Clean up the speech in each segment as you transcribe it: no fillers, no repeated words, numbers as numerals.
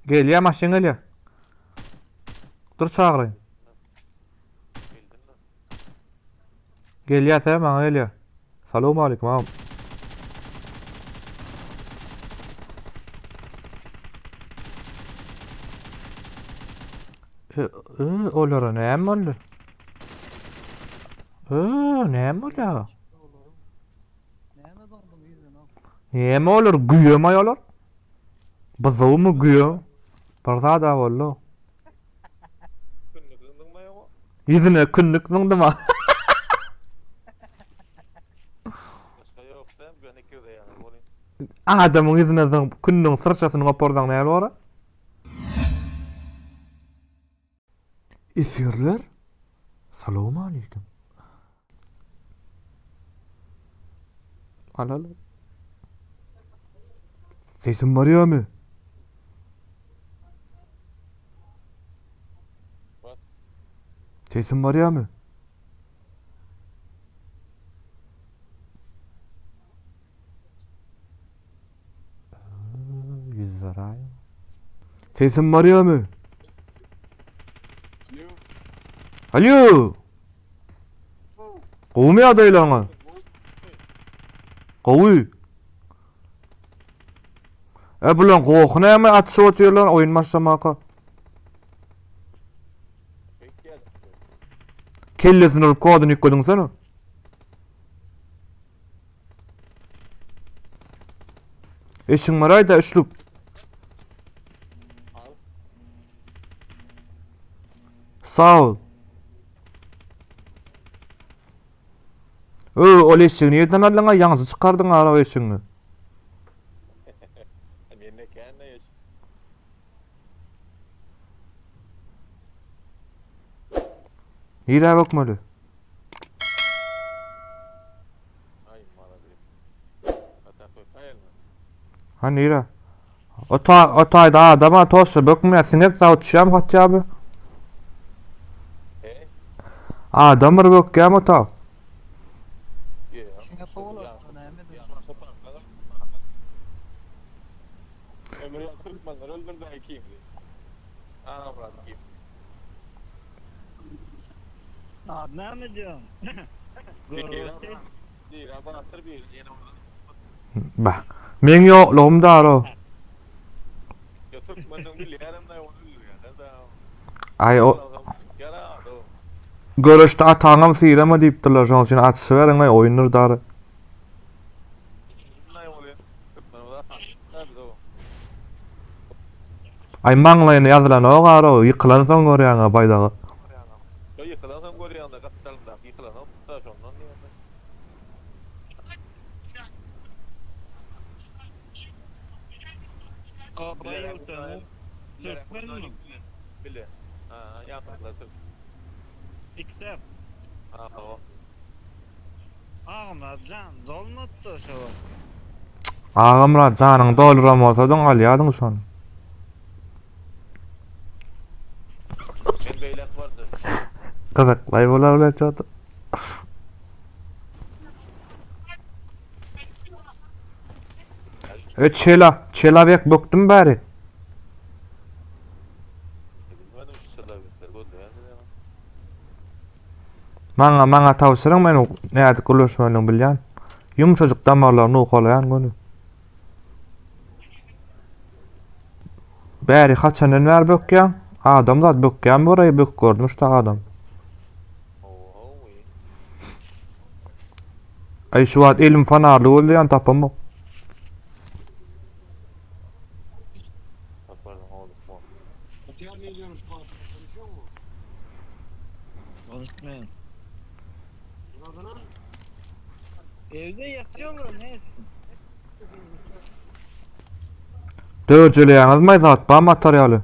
Gelýär maşyn gelýär. Dur çagyraýyn. Gelýär sen maňa gelýär. Salam aleyküm agam. E, e, olara näme boldy? E, näme boldy aga? Näme doňduň ýüzüne? Näme olar güýem aý olar? Byzawmy güýe? Bir zada boldy. Kündük zyňdyňmy ýoga? Ýüzüne kündük zyňdyma. Başga ýok däm, göni ikimize ýaly bolyň. Adamyň ýüzüne zyňyp kündügiň syrçasyny goparsaň näme bolar? Esgerler, salowmaleýkim. Al al. Sesim barýamy? Sesim barýamy? Sesim barýamy? Alo. Gowumy ýagdaýlaryňyz? Gowy. E bulan gohy näme atyşyp otyrlar oýun başlamaka? Kellesini urup koduny ýüklediňsene. Eşiň baraýda üçlük. Sag ol. Ö, ol eşigi nirden aldyň-a? Ýaňyja çykardyň ara o eşigiňi. Mende kän-de eşik. Nirä bökmeli? Aý, malades. Atak bökäýelmi? Ha nirä? O ta o taýda adam a toşa bökmeýär, siňek zaw düşýärmi hatýa bi? He? Adam bir bökýärmi o ta? Siňek kowalap, näme edip? Ömür ýaly türkmenler öldürdi ikimizi. Anamyrat kim? Ady näme diýýäň? Görgüsi. Biri batyr biri ýene Bah. Meň ýoklugym daro. Ýa türkmeniň bilýärem da ony öldürýärler da. Aý o Göreşde ataňam syrama diýipdirler şoň üçin atyşyberiň aý oýundyr dary. Aý maňlaýyna ýazylanok arow ýykylansoň görýäňä baýdagy. Şo ýykylansoň görýäňdä gapdalyndaky ýykylanokda şondan diýende. Aba ýurtany türkmenmi? Bile. Ha, ýaňkylar türk. Ikisem. Hawa. Agmyrat jan dolmady şo wagt. Agamyrat janyňy dolduran bolsadyň alýadyň şony. Men beýläk bardy. Gyzyklaý bular bilen çota. E çela, çelawek bökdüm bäri. Bilmedim şu çelawekleri gözleýän. Maňa maňa tabşyryň men nädip gürleşmelidigini bilýän. Ýumşajyk damarlaryny owkalaýan göni. Bäri haçandan bäri bökýäň? Adamzat bökýän boraý böküp gördüm şda adam. Aý şu wagt elim fonarly gözleýän tapamok. Konuşmaýan. Evde ýatýarlar ne etsin? Dörjeleýäňizmi zat barmy atar ýaly?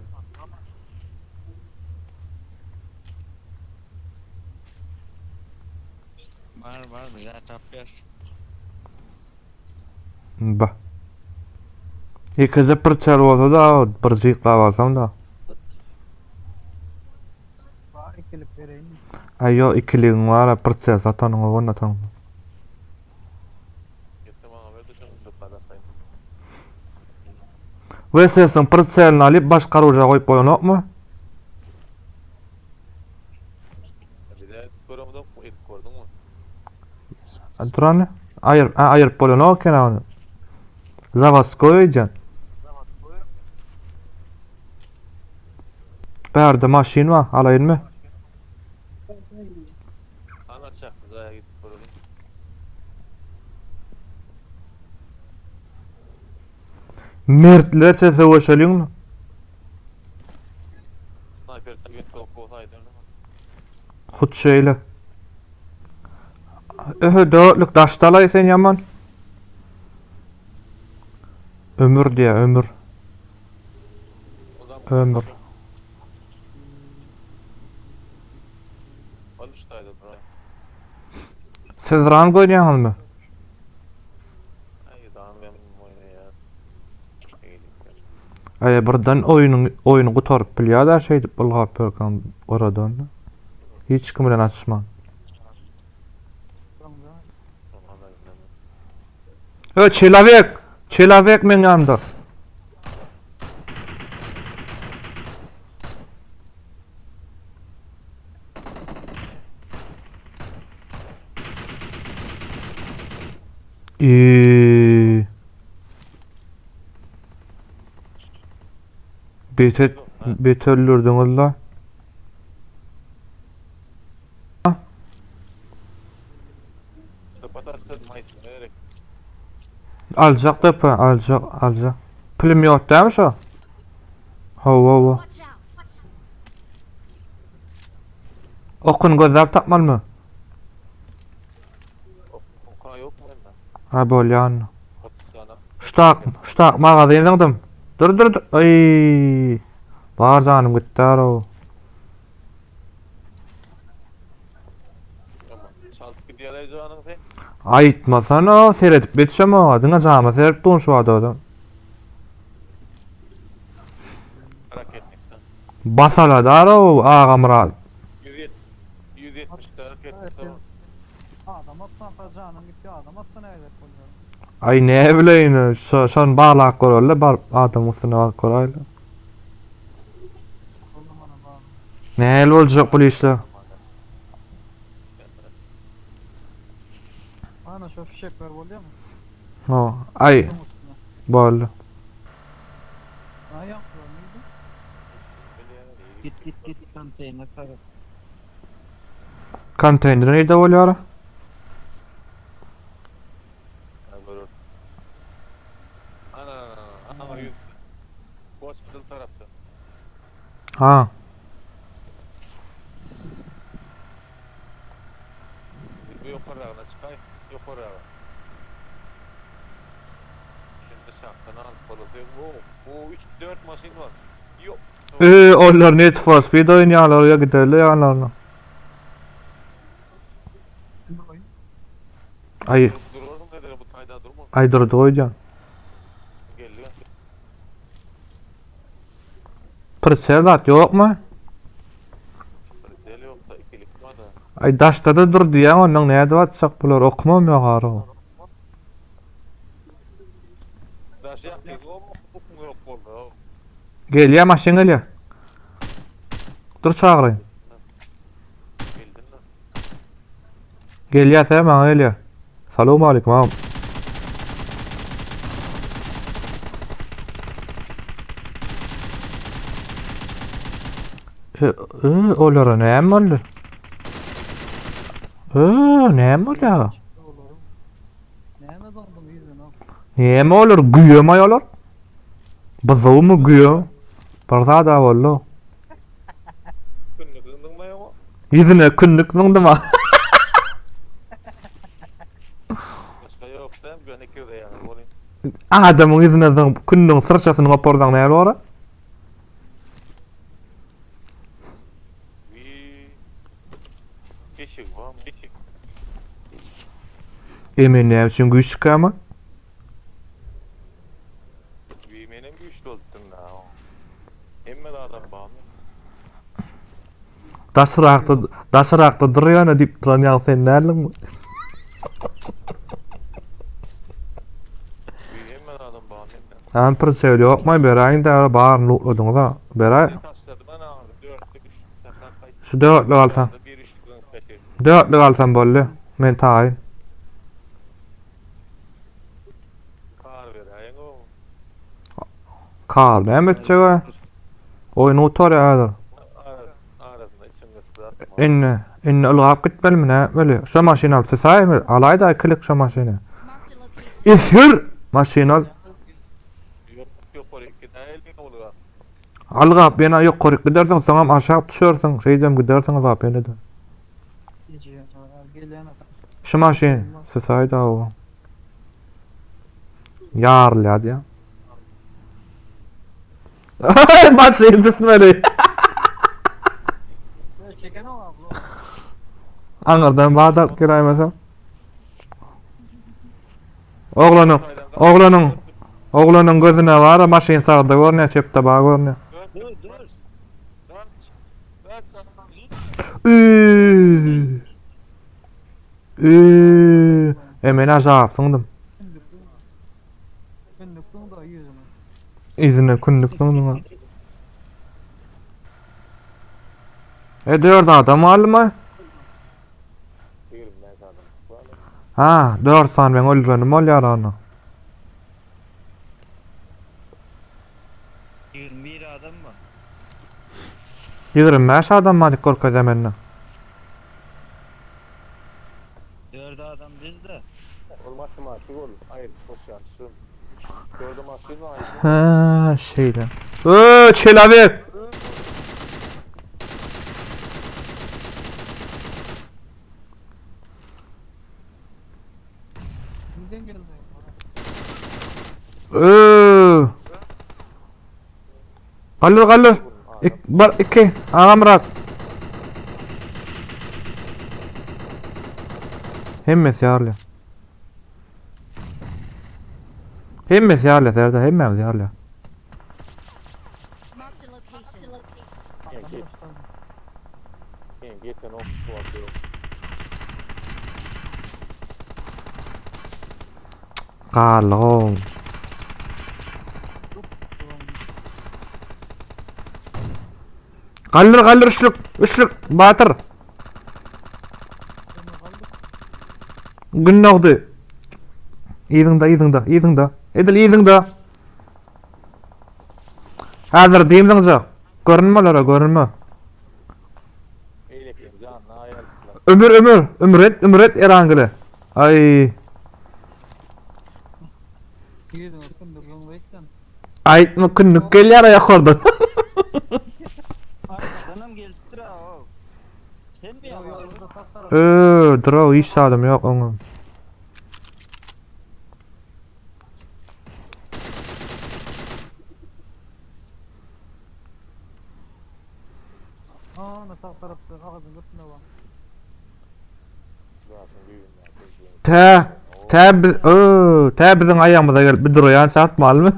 Bar bar bize tapýar. Bah. Ýekeje pyrçal bolsa-da bir jyklap alsam-da. Bar ikilik bereýinmi? Aý ýok ikiligiň bar-a pyrçal satanyňy ownataň. VSS-iň pritselyny alyp başga oruža goýup bolanokmy? Bize edip göremizok, edip gördüňmi? Durany aýyr, ha, aýyryp bolanok eken ony. Zawodskoý öýdýän. Bärde maşyn bar, alaýynmy? Ana çakdy jaýa gidip göreliň. Mertlerçe söweşeliňmi? Snayper çekip bolsaýdy. Hut şeýle. Öhe dörtlük daşdalaý sen ýaman. Ömür diýä ömür. Ömür. Siz rank oýnaýaňyzmy? Aý birden oýnuň oýny gutaryp bilýär-dä şeýdip ylgap ýörkäň oradan. Hiç kim bilen atyşman. Ö, çelawek! Çelawek meň ýanymda. Eee. Beter, beter öldürdüňiz la. Aljak depe, aljak, aljak. Pulum ýok dämi şo? Hawa, hawa. Okun gözläp tapmalymy? Ha bolýan. Ştak, ştak magazin zyňdym. Dur dur dur. Ay. Bar janym gitdi o. Aýtmasana, seredip ýetişem o. Diňe jama seredip durun şu adada. Basaladar o Agamyrat. 170 raketnik. Adam atsan janyň gitdi, adam atsa ne gerek bolýar? Aý ne bileýin, şo şony barlap göreli, baryp adam üstüne baryp göräýeli. Nähili boljak bu işler? Ana şu fişekler bolýarmy? Ho, aý boldy. Aý ýakdylar neydi? Git git git konteýner tarap. Konteýner nirde bolýar? Ana, ana, 100. Hospital tarapda. Ha. Bu ýokarragyna çykaý, ýokarraga. Şimdi şahtan alyp bolady. O, o 3 4 maşyn bar. Ýok. Ee, onlar Need for Speed oýnaýarlar, ýa giderler ýanlaryna. Aý, Durarsyň dedi, bu taýda durma. aý durdy goýjan. Geldi. Pritsel zat ýokmy? Pritsel ýok da, ikilik bar da. Aý daşda-da dur diýýäň, ondan nädip atjak bular, okumam ýok ara. Daş ýak, okuň ýok boldy. Gelýär, maşyn gelýär. Dur çagyraýyn. Gelýär, sen maňa gelýär. Salam aleyküm agam. E, e, olara näme boldy? E, näme bolýar? Näme doňduň ýüzüne? Näme olar? Güýem aýolar? Byzawmy güýe? Bir zada boldy. Kündük zyňdyňmy ýoňa? Ýüzüne kündük zyňdyma. Başga ýok däm, göni ikirde ýaly bolyň. Adamyň ýüzüne zyňyp kündügiň syrçasyny goparsaň näme bolar? Wiý. Eşik barmy? Eşik. E men näme üçin güýç çykýarmy? Wiý menem güýçli bolupdym da. Hemme adam barmy? Daşrakda daşrakda dur ýöne diýip duran ýaly sen däldiňmi? Wiý hemme adam barmy? Hem pritsel ýokmy beräýiň däri baryny lutladyňyza. Beräý. Taşladym ana aňyrda dörtlük üçlük taşlap gaýtdym. Şu dörtlük alsam. Bir üçlük zyňyp gaçyrdy. Dörtlük alsam boldy. Men taýyn. Kar beräýiň o. Kar näme etjeg-ä? Oýun gutarýar häzir. Arasynda içiň gysdy atma. Indi, indi ylgap gitmelimi nätmeli? Şo maşyny alyp süsäými? Alaý-da ikilik şo maşyny. Üsgür! Maşyny al. Ýok, ýokaryk gidäýeliň ylgap. Ylgap ýene ýokaryk gidersiň, soňam aşak düşersiň. Şeýdibem gidersiň ylgap ýene-de. Şu maşyn süsäý-da o. Ýarylýar diýýär. Maşyn süsmeli. Aňyrdan bat alyp geläýmesem. Oglanyň, oglanyň, oglanyň gözüne bar maşyn sagda görünýär, çepde bar görünýär. Dur dur. Üü. Üü. E men aşak syňdym. Kündükdüň da ýüzüne. Yzyna kündük syňdym. E 4 adam galdymy? 25 adam. Ha, 4 sany men öldürenim bolýar onda. 21 adam mı? 25 adam bar dik görkezýär mende. 4 adam bizde. Ol matematik ol. Aýry goşýan. Dörde maşyn var. Ha, şeýle. Öö, çelabek. Kimden geldi? Öö. Galdyr, galdyr. Ik, bir, iki. Agamyrat. Hemmesi ýarly. Hemmesi ýarly, Serdar, hemmämiz ýarly. Marked a location. Sen geçen ok şu wagt ýok. Galdy. Galdyr, galdyr üçlük, üçlük, Batyr. Gün dogdy. Yzyňda, yzyňda, yzyňda. Edil yzyňda. Häzir diýim zyňjak. Görünme olara, görünme. Ömür, ömür, ömür et, ömür et Erangile. Ay. Aýtma kündük gelýär ýokardan. Arkadanam gelipdir ha o. Sen mi ya? Öö, draw hiç zadym ýok oňa. Tä, tä biz, öö, tä biziň aýagymyza gelip bir duraýan çatmalymy?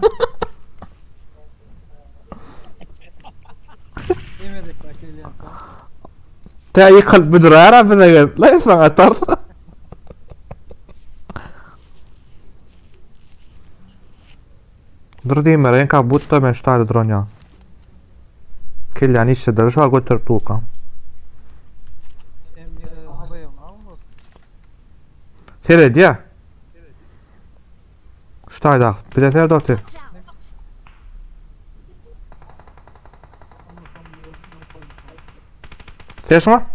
Tä ýykylyp bir duraýar bize gelip, laý saňa atar. Dur diýme, renka butda men şu taýda duran ýa. Kelläni işleder şu göterip durkam. Seredýä. Şu taýda bize seret otyr. Sen şuna.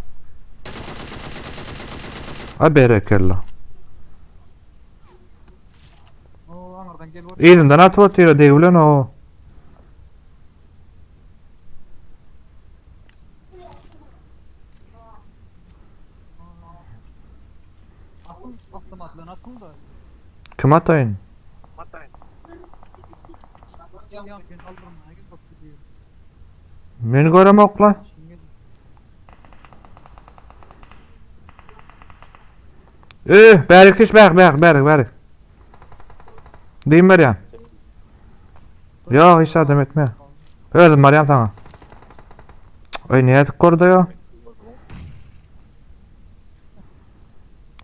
A berekella. Yzyndan atyp otyr degi bilen o. Kim ataýyn? Men göremokla. Ee, bärik düş, bärik, bärik, bärik, bärik. Diýim berýän. Ýok, hiç adam etme. Özüm barýan saňa. Oý, nädip gördi ýa?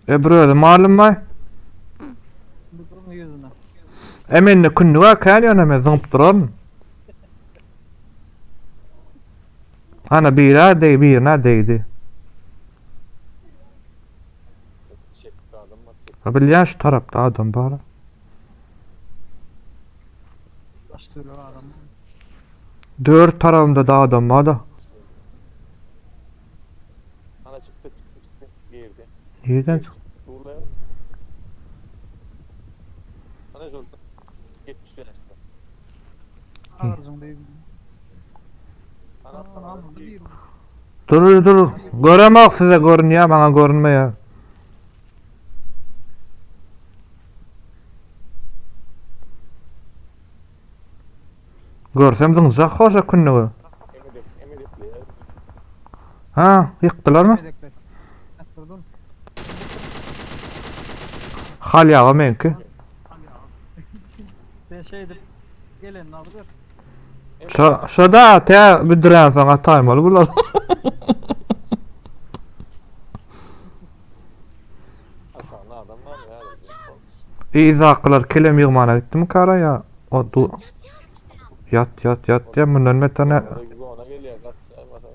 E, bir özüm malum bay. E mende kündüg-ä kän ýöne men zyňyp duraryn. Ana biri-ä deg, birine degdi. Çekdi adam bar çekdi. Ha bilýän şu tarapda adam bar. Daş töwerek adam bar. Dört tarabymda da adam bar-da. Ana çykdy çykdy çykdy girdi. Nireden çykdy? Dur la. Ana şurada. 75'te. Ağırcın değil. Ana Ana ana bir. Dur dur. Göremok size görünýär, maňa görünmeýär. Görsem zyňjak hoşa kündügi. Emedek emedekli. Ha, ýykdylarmy? Medekler. Durdum. Halýaga meňki. Ben şey edip gelenini alıver. Şo şoda tä büdürän soň ataýmaly bular. Aşağında adam var ya. Yzdakylar kelem ýygmana gitdimi kara ýa o du Ýat ýat ýat diýen mundan beter ne Ona geliyor kaç mesela.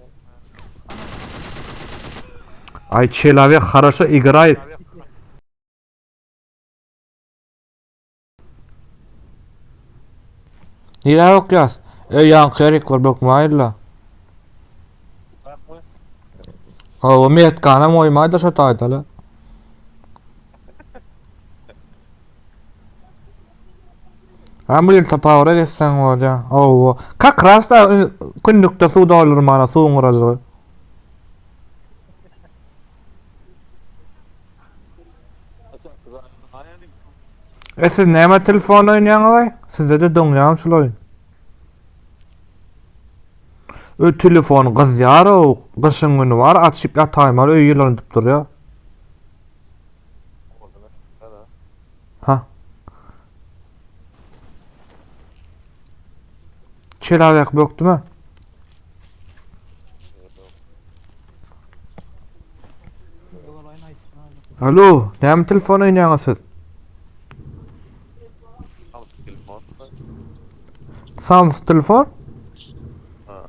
Ay человек хорошо играет. Nirä okýas? E ýaňky ýerik bir bökmäýilla. Bakma. Hawa, metkanam goýmaýda şo taýda-la. Ha bu ýyl tapawura geçseň bolýa. Hawa. Kak ras da kündükde suw doldurmana suwuň gurajygy. E siz näme telefon oýnaýaňyzaý? Sizde-de doňýamy şul oýun? Ö telefon gyzýar-ow, gyşyň güni bar, açyp ýataýmaly öý ýylandyp durýar. Ha. Çelabek bökdümi? Alo, näme telefon oýnaýaňyz siz? Samsung telefon. Samsung telefon? Ha.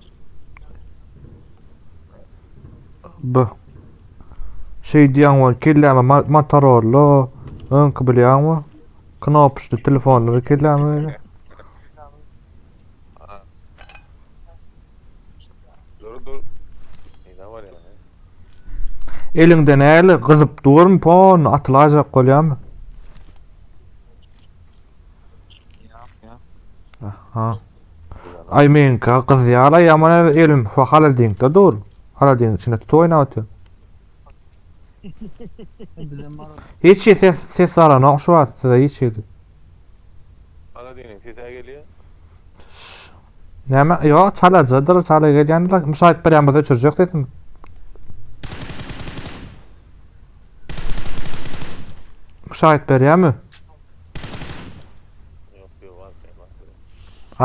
B. Şeý diýýäň bol, kelläme Motorola, öňki bilýäňmi? Knopçly telefonlary kelläme öýle. Dur dur. Ne var yani? Eliňde näli gyzyp durmy pon atylaýjak bolýamy? Aha. Aý meňki gyzýar aý ýaman elim şu holodilnikde dur. Holodilnik içinde tutup oýnap otyr. Hiç şey ses ses alanok şu wagt size hiç hili. Holodilnik sesi gelýär. Näme? Ýok, çalajadyr, çala gelýändir. Müşahit berýän bolsa öçürjek sesimi. Müşahit berýärmi? Ýok, ýok, arkaýyn basdyr.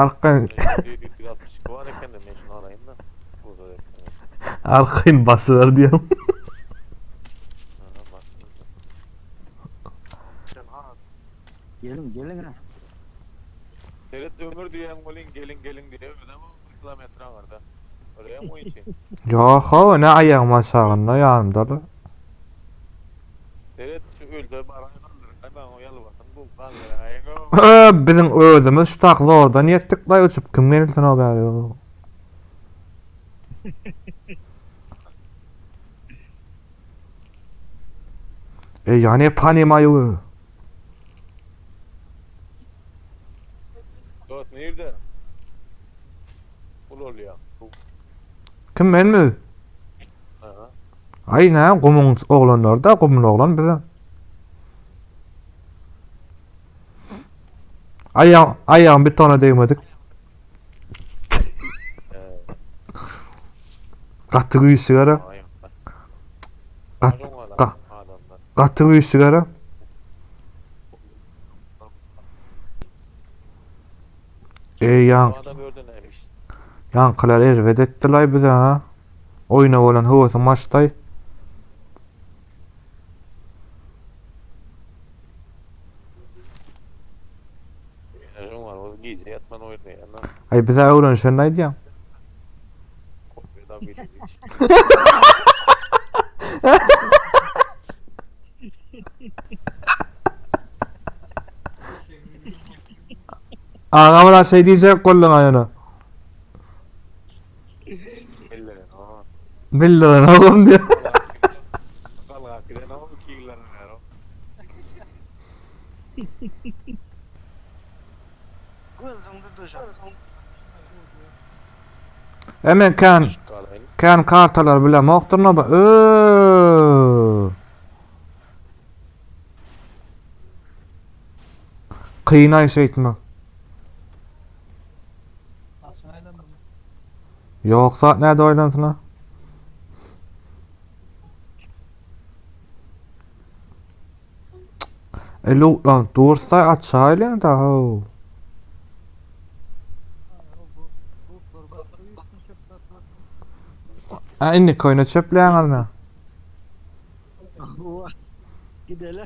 Arkaýyn. 762 bar eken de men şunu alayım da. Burada da Arkaýyn basyber diýýän. Aha, bastım. Gelin gelin ha. Seret ömür diýen bolin gelin gelin diýe özem bir kilometre aňyrda. Oraya mı içi? Ýok, hawa, ne aýagym aşagynda ýanymda-da. Seret şu ölse baran galdyr. Ay ben o ýalbasyn bu galdyr. Ay Ö, biziň özümiz şu tak zordan ýetdik laý uçup kim gelsin o bäri. E ýa ne panimaýu. Dost nerede? Ul olýar. Bu. Kim menmi? Aha. Aý nä gumuň oglanlar da gumly oglan bize. Aýaň aýagym betona degmedik. Ee, Gaty güýçli gara. aý. Gat, ga, Adamlar. gaty güýçli gara. Ey ýaň Adam ördün neymiş? ýaňkylar erbet etdilaý bize ha. Oýuna bolan höwesiň başdaý. Aý bize öwrenişenini aýdýaň. Kopýada bildi. Aga bula şey diýjek bolduň aýona. Bildiren o. Bildiren oglum diýär. Galgap giden o 2 ýyldan bäri. Gözüň tutuşan. Hemen kan kan kartalar bilemokdyr no. Ööö. Kynay şeýtmek. Başyňa aýlandyrma. Ýok zat näde oýlansyn ha? E luklan dursa açaýlyň da how. A indi köýne çöpleýäň alma. Gidele.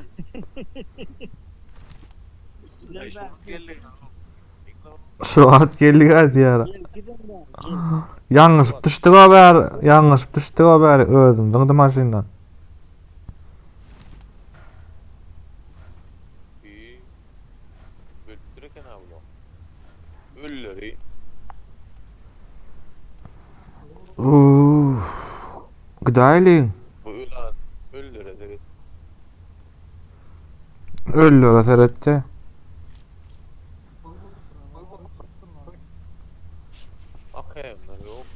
Şu wagt geldik ha diýär. Ýalňyşyp düşdük o bäri, ýalňyşyp düşdük o bäri özüm zyňdy maşyndan. Ölüpdir eken ha bular. Ölüleri. Uff. Gidäýeliň. Bu öl ölülere seret. Ölülere seretdi. AKM'ler yok.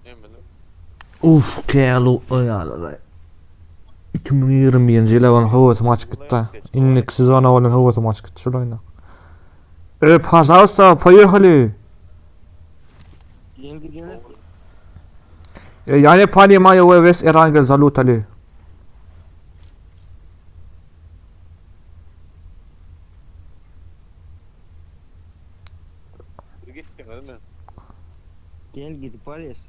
Ne bileyim. Uf, kälu oýaly. 2021-nji ýyla bolan höwesim açyk gitdi. Indiki sezona bolan höwesim açyk gitdi şol oýna. E, пожалуйста, поехали. Gel gidelim. E, я не понимаю, вы весь Иран залутали. Bir gittin mi? Gel gidip varız.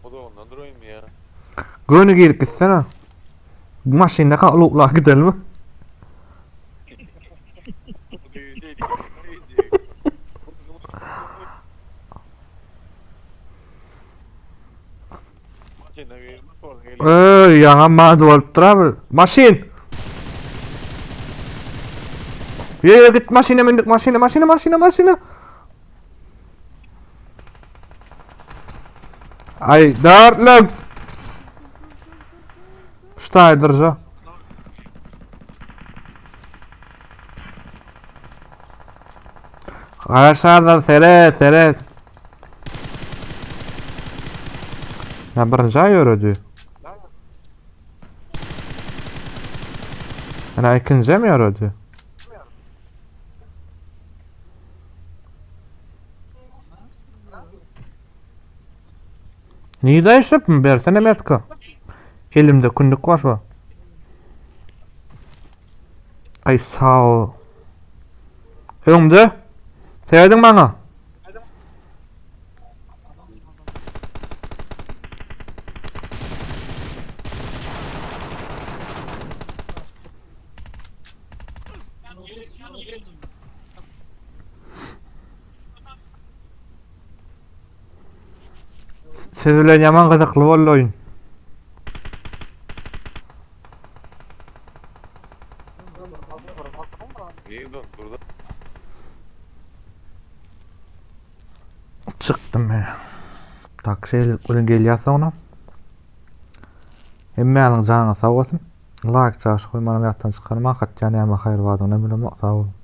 O da ondan durayım ya. Göni girip gitsene. Maşynda kalukla gidelim mi? Bu şey değil. Şey Ey, ýaňa mad bolup durar. Maşyn. Ýe, git maşyna mindik, maşyna, maşyna, maşyna, maşyna. Ay, dörtlük. Ştaý dyrja. Aşağıdan seret, seret. Ya birinji aý ýöredi. Ana ikinji mi ýöredi? Nide işlepmi bersene metka. Elimde kündük var şu. Ay sağ ol. Öňde. Serediň maňa. Siz bilen ýaman gyzykly boldy oýun. Çykdym men. Tak şeýlelik bilen gelýär soňra. Hemmäniň janyňyz sag bolsun. Laýk çaşy goýmanam ýatdan çykarmaň. Hatda näme haýyr bardygyny bilemok. Sag boluň.